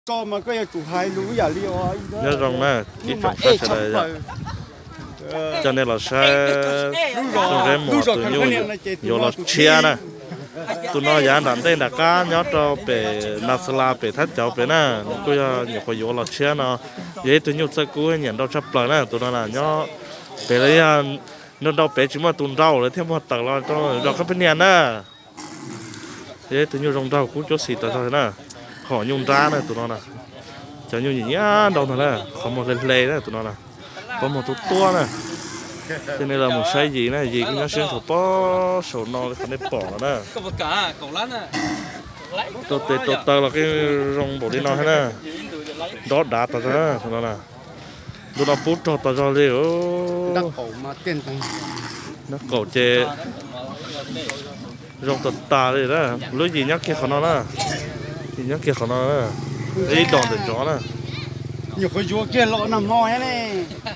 Nyob zoo na ib tsoom saib sawv daws, coj nej los saib Tooj Zeb mus tus nyuj yuav los tshiab na. Tus no yav nram ntej nram qab nyob rau pem Nas Las pem Thab Cauv pem na, nws kuj yog nyuam qhuav yuav los tshiab no. Yog ib tug nyuj txawj kub nyiam nrau tshaj plaws na, tus no na nyob pem los yog nrau nrau pem tsis muaj tus nrau lawv thiaj muag tawm los rau zos Qhab Pab Nias na. Yog ib tug nyuj zoo nraug kub cuab xis tas zog na, hom nyuj nrab na tus no na. Cov nyuj nyiam nyiam nrau ntag na, qhov muag hle hle na tus no na, pob muag tuab tuab na. Thiab nej los mus saib Yis na, Yis kuj nyob siab nrho pob saum no li qhov nej pom no na. Rau tes rau taw los kuj zoo npaum li no thiab na, nrov dav tas zog na tus no na. Ntu no pub rog tas zog li. Nab qaum ces zoo tas tas li na. Lub Yis nyob kiag qhov no na, Yis nyob kiag qhov no, ib dos ntawm ntsov na.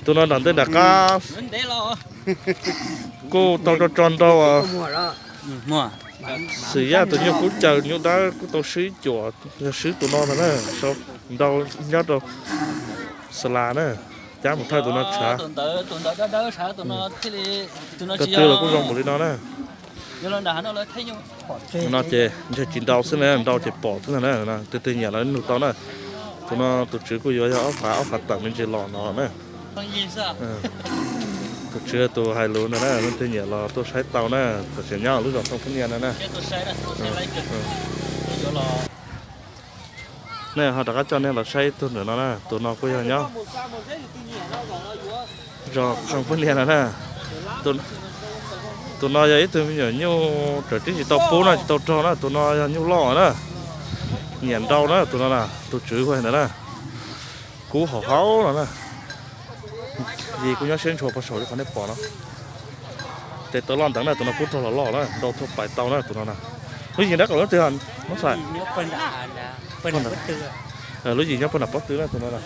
Tus no nram ntej nram qab kuj tau tso tso nrau. Xwm Yaj tus nyuj kub caws nyuj dawb kuj tau swb cuam, yog swb tus no ntag na, nrau nyob rau Xas Las na, cab mus thawj tus no tshav. Ko tw los kuj zoo npaum li no na. No ces ntshe tsis nrau xwb na, nrau ces pom xwb na, tus twg nyiam los nug tau na. Tus no tus tswv kuj yuav yog ob phav ob phav tawm me ntsis los no na. Tus tswv tus hais lus ntawd na, leej twg nyiam los tuaj saib tau na, tam sim nyob lub zos Thoob Phab Nias no na. Nej ho rov qab coj nej los saib tus ntawm no na, tus no kuj yog nyob zos Thoob Phab Nias no na. Tus no yog ib tug me nyuam nyuj tseem tsis tau pub no, tsis tau rog na, tus no yog nyuj loj na. Nyiam nrau na tus no na, tus tswv kuj hais ntawd na. Kub haum haum no na. Yis kuj nyob siab ntshua pog saum li qhov nej pom no. Tes taw loj nteev na, tus no pub rog los loj na, nrau thuaj pais tau na tus no na. Lub Yis nrab qaum lub twg Hmoob Xais? Lub Yis nyob pog nram pob tw na tus no na.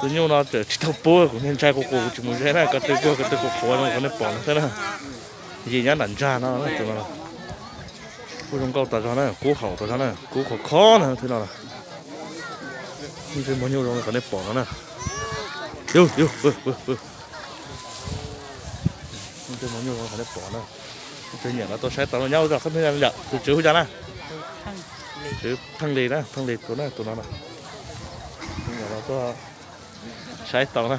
Tus nyuj no tseem tsis tau pub, kuv niag ntshai qus qus kuv tsis mus ze na, ko tw kuj ko tw qhuav qhuav zoo qhov nej pom no xwb na. Yis nyob nram ntsag no tus no. Kuj zoo nkauj tas zog na, kub haum tas zog na, kub khov kho na thiab no. Ntsej muag nyuj zoo li qhov nej pom no na. Ntsej muag nyuj zoo li qhov nej pom na. Tus nyiam los tuaj saib tau, nyob zos Thoob Phab Nias, tus tswv hu cas na? Tswv Pheej Lis na, Pheej Lis tus na, tus no na. Tus nyiam los tuaj saib tau na.